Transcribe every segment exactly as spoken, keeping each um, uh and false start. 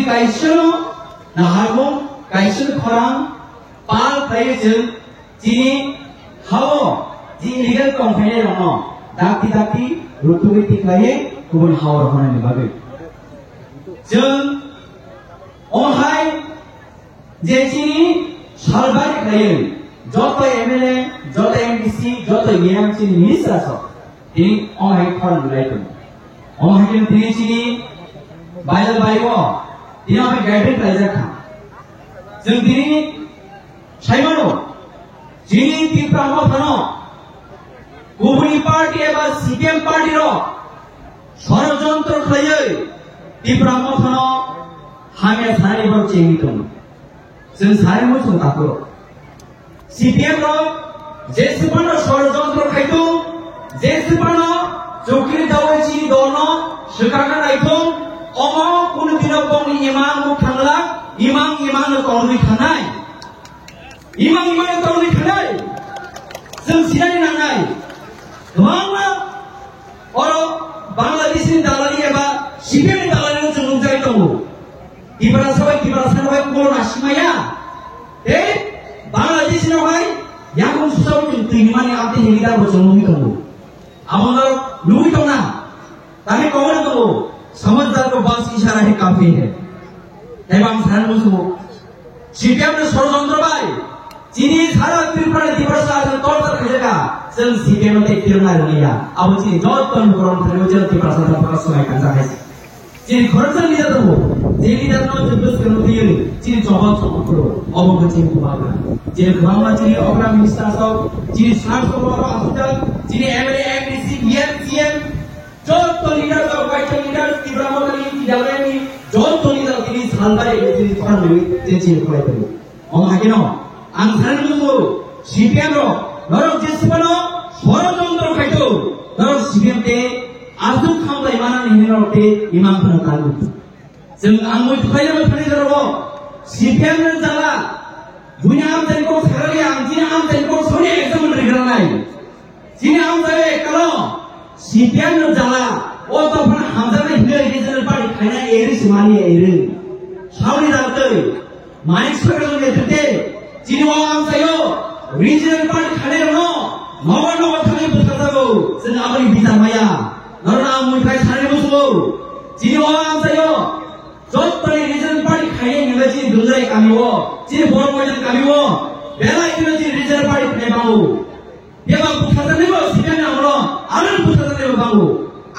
Kaisa naharmung, kaisa khorang pal khlaiwi chwng chini hao je illegal tongphainairokno dakti dakti rutugwi tikhlaiwi kubun hao rohornani bagwi. Chwng omo hai je chini salbari khlaiwi joto M L A, joto M D C, joto E M chini minister sok tini omo hai khorang rwlai tongo. Omo hai khe tini chini bailal bai o tini omo hai guideline khlaijak kha. Chwng tini sai mano, chini Tipra Mothano kubuni party eba C P M party rok sorojontro khlaiwi Tipra Mothano hamya sanani borok chengwi tongo. Chwng sanai muchung takhuk. C P M rok jeswphano sorojontro khai tongo, jeswphano chukri dawi chini dolno swkakna nai tongo, omo kunu dino bongni imang buk thangla, imang imangno tongwi thangnai. Imang imangno tongwi thangnai. Chwng sinani nangnai. Kwbangma oro Bangladeshni dalali eba C P M ni dalalino chwng nukjagwi tongo. Tiprasa bai Tiprasa no bai kol nasimaya. Tei Bangladesh no bai yakung susa bo chwng twi himani amtwi himwi da bo chwng nugwi tongo. Abono nugwi tongna. Tani kok no tongo, "Samajhdar ko bas ishara hai kafi hai." Tei bang sana musumo. C P M ni sorojontro bai chini sara Tripura ni Tiprasa no torture khaijaka. Chwng C P M no tei kirimna rwliya. Abo chini jotto ni borom thani chwng Tiprasa no baka swmai kanjak hai. Chini khoroksa leader tongo, je leader no chwng bwskango twiwi chini chobab chobab phuru, obo khe chini bubagra. Chini kwbangma chini okra minister aswk, chini sir sokro aswkjak, chini M L A, M D C, E M, C M, jotto leader rok, kaisa leader, Tipra Mothani, T W F ni jotto leader tini salbai chini thangwi chini khwlai tongo. Omo hai kheno ang sanani muchungo C P M rok, norok jeswphano sorojontro khaito, norok C P M tei aswk khamlai manani hinwi norok tei imang phano tango. Chwng ang mui thukhaina thani jorok C P M ni jala, buini amchaini kok sakarli ang chini amchaini kok soni example rigranai. Chini amchaio ekkalo C P M no jala, o dophano hamjaknai hinwi regional party khaina eri se mani eri. Sauni jaltwi, Manik Sarkar ni netrite, chini o amchaio regional party khainairokno nogo nogo thangwi bwtharjago, chwng aboni bichar maya. Norokno ang mui khai sanani muchungo, chini o amchaio jottoni regional party khainai hinwi chini Dungrai kamio, chini Borok Moidan kamio, belai kheno chini regional party khainai bango. Bebak bwtharjaknaibo sikani amolo, aro bwtharjaknaibo bango.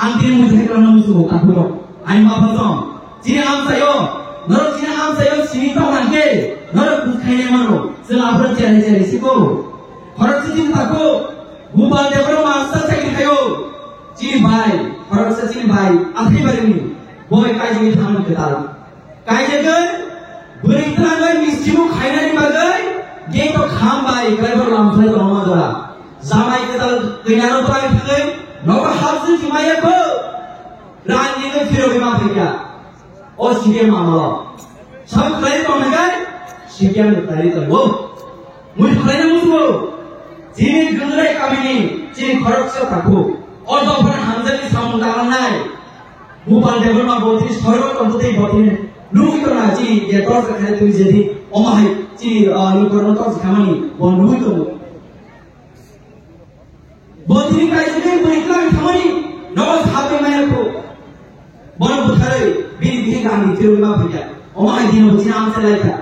Ang tini mui thai kwlangna muchungo takhuk rok. Ani ma pha song. Chini amchaio, norok chini amchaio simi tong nangkhe, norok bwkhainai mano. Chwng aphuru cherai cherai siko. Khoroksa chini takhuk, Gopal Debbarma master chakri khaio. Chini bai, khoroksa chini bai, athai barini. Boi kaijagwi thangmani kwtal. Kaijagwi, bwrwi twlangwi mistibo khainani bagwi, gate o kham bai, kaibo lamsai tongma jora. Jamai kwtal kwnano twlangwi thangwi, nogo hapswi chumaya kho. Rang nini phirogwi ma phaikha. O C P M amalo. Sab khlai tongnagai, C P M ni khlai tongo. Mui khlaina musugo. Chini Dungrai kamini, chini khoroksa takhuk. O dophani hamjakni samung tangnai. Gopal Debbarma botini sorgo tongtwi botini nugwi tongna chini je torsa khai twi jedi omo hai chini, ah, lukurokno torsa khamani bo nugwi tongo. Botini kaijagwi bwrwi twlang khamani nogo sabwi maya kho. Bono bwtharwi bini bihik ani thirwi ma phaikha. Omo hai dino bo chini amsa laikha.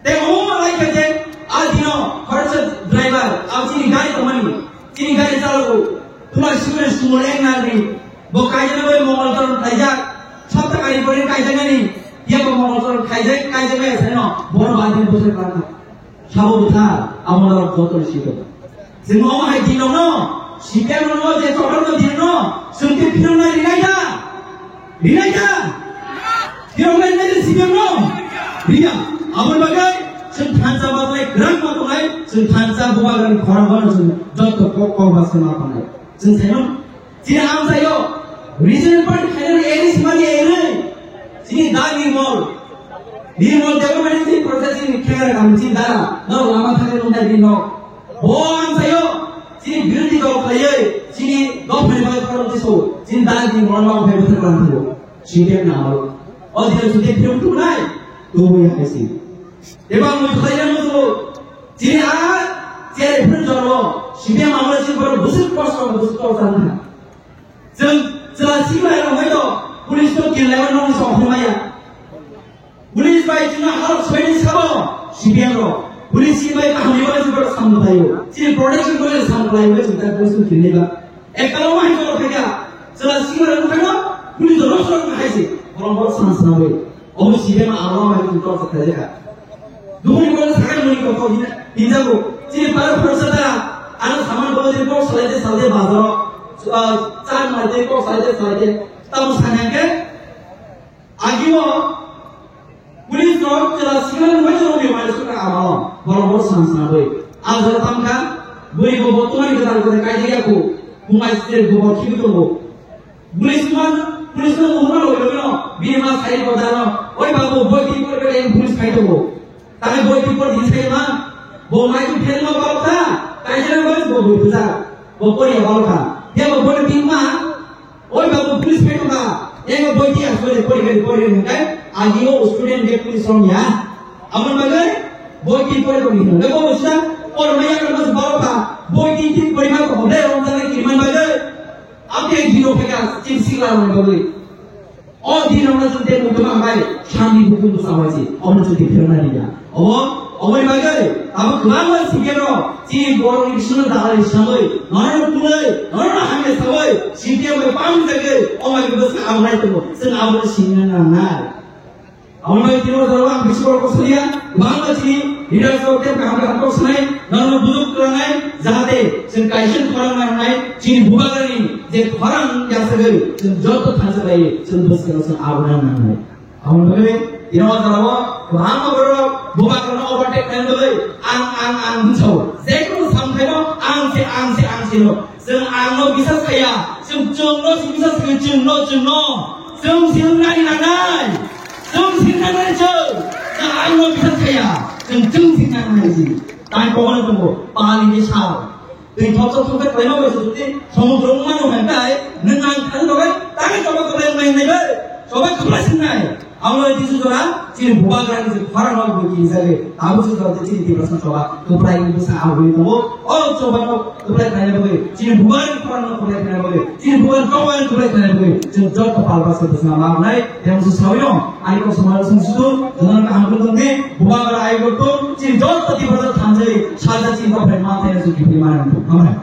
Tei omo ma laikha je a dino khoroksa driver, a chini gari tongmani, chini gari chalogo, tula sibini sumo leng nalni, bo kaijagwi Mongol Toron khaijak, sapta kari pore kaijaknani, yabo Mongol Toron khaijak, kaijaknai saino, bono ba dino bwthar kwlangkha. Sabo bwthar, amo norok joto ni sito. Chwng omo hai dino no, C P M no je chokor no dino no, chwng khe phirok nai rinai da? Rinai da? Phirok nai rinai da C P M no? Riya. Aboni bagwi chwng thansa baglai kwrak ma tongnai, chwng thansa bubagrani khorang bono chwng joto kok kok ba se ma tongnai. Chwng saino chini amchaio regional party khainani eri simani eri. Chini da Nirmal. Nirmal Debbarma ni chini process ni khenga kami chini da. No lama thangwi rung dai no. Bo amchaio chini birodhi dol khlaiwi chini dophani bagwi khorang tiso. Chini da Nirmal no phai bwthar kwlangthango. Singkhe na amalo. O dino chuti film tu nai, tu bui hai si. Eba mui khlai yang tu, chini a, chini film jormo, sibe mamla si baru busuk kos kos busuk kos sana. Jeng, jela sima yang mai to, police to kila yang nong sok maya. Police bai chuna halok soini sabo, sibe yang ro. Police si bai kaham ni bai si baru sam tayo. Chini protection ko sam tayo, bai si tak busuk kini ba. Ekalo wahai jolo phega, jela sima rok phega, kuni jolo soro phega si, borok borok san sanawi. Omo sibema aro wahai kuni tok khaje kha. Dukuni borok sakai muni kok kok hina, hinjago. Chini para phorsa da, ano saman bolo de kok salai de salai de bazaro, ah, char mar de kok salai de salai de, tamo sanang ke, Agio, police rok jela singa nungbai jora ni mai suka amo, borok borok san sanawi. A jora tamkha, bui bo bo tumani gadar gadar kai dia ku, bumai sir bo bo khibi tongo. Police man, police no umma lo lo no, bini ma sai bo dano, oi babu, boi di boi boi police khai tongo. Tani boi di boi di sai ma, bo mai tu phel ma bal kha, kai jera boi bo boi buja, bo boi ya bal kha. Dia bo boi di ma, Oi babu, police phai tongkha. Ego boi ti aswk de pori gari pori gari hwnkhe, agio student de police rong ya. Amon bagwi boi ti pori tongni hwnkhe bo busa, por maya ko bus baro kha. Boi ti ti pori ma ko de rong jani kirman bagwi. Ake dino pheka, chim sila rong bagwi. O dino na jun de mutuma bai, shami bukum busa waji. Amon jun de phirna diya. Obo, oboni bagwi, abo kwbangma sikero, chini borokni bisingo dalai samwi, nono kulai, nono hamya sawi, C P M bai pamjagwi, o bai bwsa abonai tongo, chwng abono sinna nangnai. Aboni bagwi tini o jora ang bisi borok kosoliya, kwbangma chini leaders rok tei kaham kaham kok sanai, nono bujok kwlangnai, jahate chwng kaisa khorang nangnai, chini bubagrani je khorang yasagwi, chwng joto thansa bai, chwng bwskano chwng abonai nangnai. Aboni bagwi tini o jora o kwbangma borok bubagrano overtake khlaina bagwi ang, ang, ang hwnwi sao. Jekunu samthaino ang se, ang se, ang se hwno. Chwng angno bisas khaiya. Chwng, chwngno se bisas khaio, chwngno, chwngno. Chwng se wngnani nangnai. Chwng se wngnani chwng. Chwng angno bisas khaiya. Chwng, chwng se wngnani chwng. Tai kokno tongo. Pali ni sal. Twi thopsa thopsa khlaima bai se jodi somudro wngmano hwnkhai, nwng ang thang rwbai, tangwi choba kwplai wngnai hwnwi bai, choba kwplai swngnai. Amo tei su jora, chini bubagrani je khorang rok bo kinjagwi, abo su jora chini Tiprasa choba kwplai wngwi bwsa aboni tongo. O choba no kwplai khlaina bagwi, chini bubagrani khorang no kwplai khlaina bagwi, chini bubagrani choba no kwplai khlaina bagwi, chwng joto palba se bwsna ma wngnai. Yang su sawi no, ani kok samara sung sudu, jono kaham kung tong di, bubagra ai kok tong, chini joto Tiprasa thanjai, salsa chini kok phai ma thai su kipri ma nang tong. Hamai.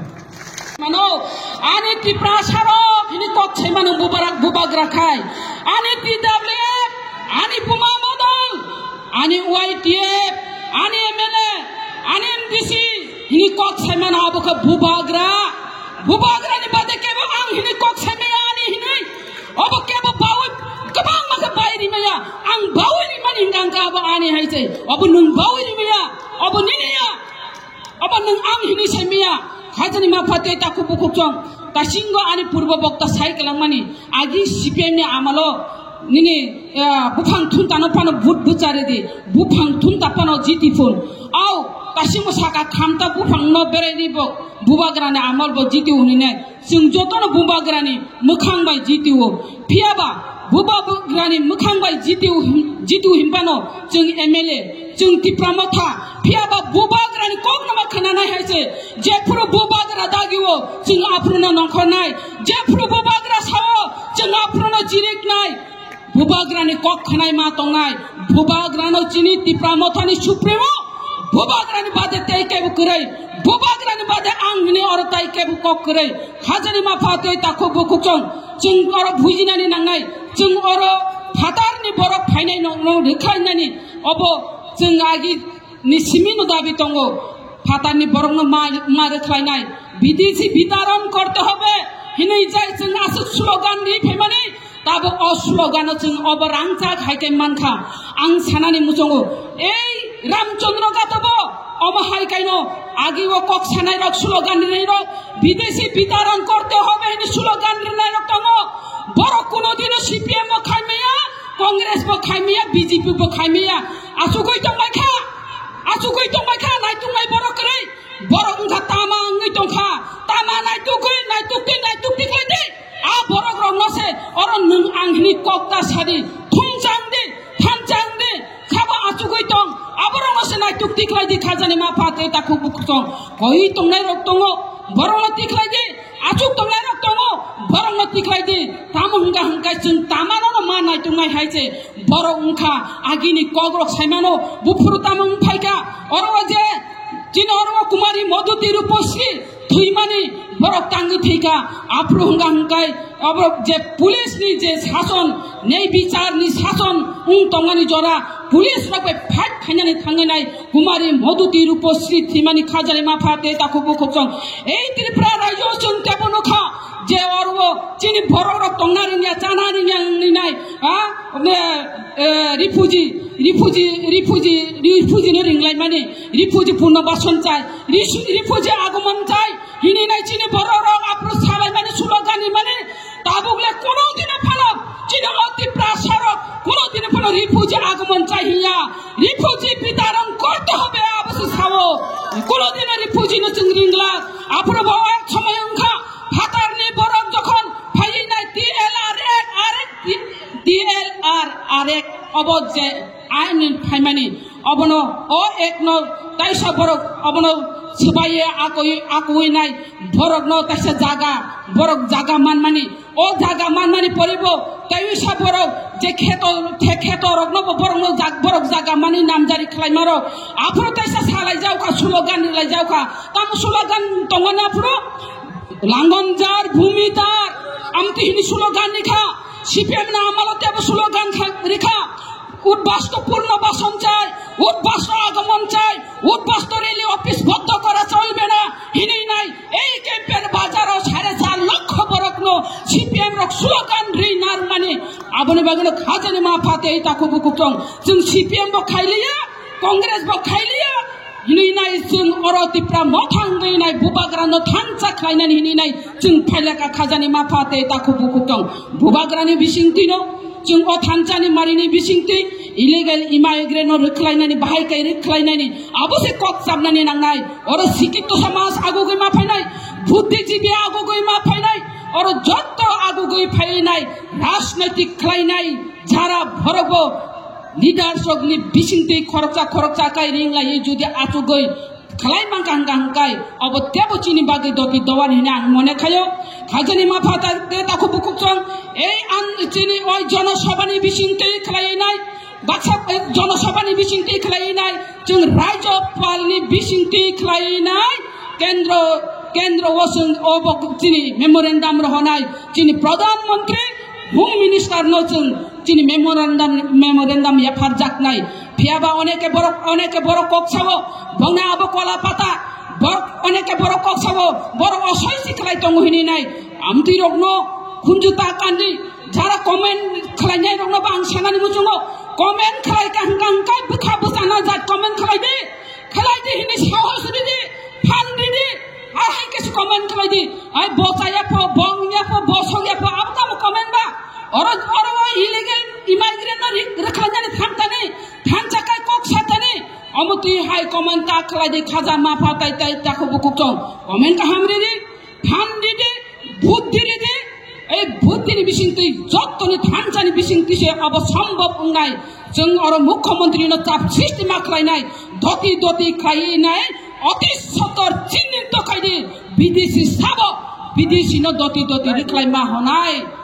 Mano, ani Tiprasa rok, hini kok sai mano bubarak bubagra khai. Ani T W F, ani Buma Modol, ani Y T F, ani M L A, ani M D C, hini kok sai mano abo khe bubagra. Bubagra ni bade kebo ang hini kok sai maya ani hini. Obo kebo bawi, kwbangma khe bai rimaya. Ang bawi rimani hingka ang khe abo ani hai se. Obo nwng bawi rimaya. Obo nini ya. Obo nwng ang hini sai maya. Hajani ma phatwi takhuk bukhuk chong. Tasingo ani purbo bokta sai kwlangmani. Agi C P M ni amalo nini, ah, buphang thumtano phano vote bwcharidi. Buphang thumta phano jiti phun. Au, tasingo saka khamta buphang no berai ribo. Bubagrani amal bo jiti hwnwi nai. Chwng jotono bubagrani mwkhang bai jitio. Phiyaba bubagrani mwkhang bai jitio him-, jitio hinphano chwng M L A, chwng Tipra Motha. Phiyaba bubagrani kokno ma khwnanai hai se. Jephuru bubagra dagio, chwng aphuru no nongkhornai. Jephuru bubagra sao, chwng aphuru no jiriknai. Bubagrani kok khwnai ma tongnai, bubagrano chini Tipra Mothani Supremo, bubagrani bade tei kebo kwrwi, bubagrani bade ang hini oro tai kebo kok kwrwi, hajani ma phatwi takhuk bukhuk chong, chwng oro bujinani nangnai, chwng oro phatarni borok phainai nokno rwkhlainani, obo chwng agi ni simi no dabi tongo, phatarni borokno ma, ma rwkhlainai, bidesi bitaron korte hobe, hinwi jai chwng aswk slogan ri phaimani, Tabuk o slogan-o chwng obo rangchak hai khe mankha. Ang sanani muchungo, ei Ramchandra Gatobo omo hai kaino agi o kok sanai rok slogan rinai rok bidesi bitaron korte hobe hini slogan rinai rok tongo. Borok kuno dino C P M bo khai maya, Congress bo khai maya, B J P bo khai maya. Asugui tongbai kha, asugui tongbai kha, naituknai borok kwrwi. Borok wngkha tama wngwi tongkha, tama naitukgwi, naitukgwi, naituk tiklai di. A borok rokno se oro nwng ang hini kok ta sadi, thumchang Chang de, khabo achugwi tong, aborokno se naituk tikhlai di khajani ma pha tei takhuk bukhuk tong. Koi tongnai rok tongo, borokno tikhlai di, achuk tongnai rok tongo, borokno tikhlai di. Tamo hwnkha hwnkha chwng tamano no ma naituknai hai se, borok wngkha agini kokrok saimano, buphuru tamo wngphaikha, oro je chini oro Kumari Modhuti Ruposri thwimani borok tangwi thwikha, aphuru hwnkha hwnkhe Oborok je police ni je sason, nei bichar ni sason wng tongmani jora, police rok bai fight khainani thangnai Kumari Modhuti Ruposri thwimani khajani ma pha tei takhuk bukhuk song. Ei Tripura rajyo chwng tebo nukha je oro chini borok rok tongna rwngya, chana rwngya wngwi nai, ha? Ne, eh, refugee, refugee, refugee, refugee no ringlaimani, refugee punarbasan chai, refugee agomon chai, hini nai chini borok rok aphuru salaimani slogan ni mani, Tabuk le kono dino phano chini o Tiprasa rok kono dino phano refugee agomon chai hiya. Refugee bitarang korte hobe abo se sao. Kono dino refugee no chwng ringla. Aphuru bo ek somoi wngkha phatarni borok jokhon phaiwi nai T L R ek, R ek, T L R ek obo je ain phaimani. Obono o ekno taisa borok obono swbaiye akoi, akoi nai borokno taisa jaga, borok jaga manmani, o jaga manmani poribo taisa borok je kheto, the-, kheto rokno bo borokno jag-, borok jaga mani namjari khlaimaro. Aphuru taisa salai jaukha, slogan rilai jaukha. Tamo slogan tongmani aphuru? Langon jar, bhumi tar, amti hini slogan rikha, C P M na amalo tebo slogan kha-, rikha, udbasto purno bason chai, udbasto agomon chai, udbasto rally office bondo kora cholbe na, hini nai, ei campaign bazaro sare char lokho borokno C P M rok slogan ri narmani, aboni bagwino khajani ma pha tei takhuk bukhuk tong, chwng C P M bo khailiya, Congress bo khailiya, hinwi nai chwng oro Tipra Motha wngwi nai bubagrano thansa khlainani hinwi nai chwng phailaka khajani ma pha tei takhuk bukhuk tong. Bubagrani bisingtwino chwng o thansani marini bisingtwi illegal immigrant no rwkhlainani, bahai kai rwkhlainani, abo se kok chapnani nangnai. Oro sikito samaj agugwi ma phainai, buddhijibi agugwi ma phainai, oro jotto agugwi phainai, rajnaitik khlainai jara borokbo leaders rokni bisingtwi khoroksa khoroksa kai ring lai jodi achugwi khlai mankha hwnkha hwnkhe obo tebo chini bagwi doti dowan hwnwi ang mone khaio. Khajani ma pha ta-, te takhuk bukhuk chwng ei an chini oi jonosabhani bisingtwi khlai nai, baksa, eh, jonosabhani bisingtwi khlai nai, chwng rajyopalni bisingtwi khlai nai, kendro, kendro o chwng obo chini memorandum rohonai, chini pradhan mantri, Home Minister no chwng chini memorandum, memorandum yapharjaknai. Phiyaba oneke borok, oneke borok kok sao, bongna abo kola pata, borok, oneke borok kok sao, borok osoi si khlai tongo hinwi nai. Amtwi rokno khunju ta kandi, jara comment khlainai rokno bo ang sanani muchungo, comment khlai ka hwnkha hwnkhe bwkha bwchana jat comment khlai di. Khlai di hini sahos ridi, phan ridi, ar hai kesi comment khlai di. Ai bo chaya pho, bo wngya pho, bo songya pho, abo tamo comment ba? Oro, oro o illegal immigrant no ri-, rwkhlainani thang tani, thansa kai kok sa tani. Omo twi hai comment ta khlai di, khaja ma pha tai tai takhuk bukhuk chwng. Comment kaham ridi. Phan ridi, buddhi ridi, ei buddhini bisingtwi, jottoni thansani bisingtwi se abo sombhob wngnai. Chwng oro mukhyamantri no chap sristi ma khlainai, doti doti khlainai, oti sotor chinito khaidi, bidesi sabo, bidesi no doti doti rikhlai ma honai.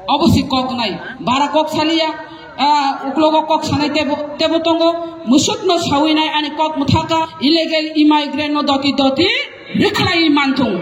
Obo si kok nai. Bara kok saliya, ah, uklogo kok sanai tebo, tebo tongo. Musuk no sawi nai ani kok muthaka. Illegal immigrant no doti doti rikhlai manthung.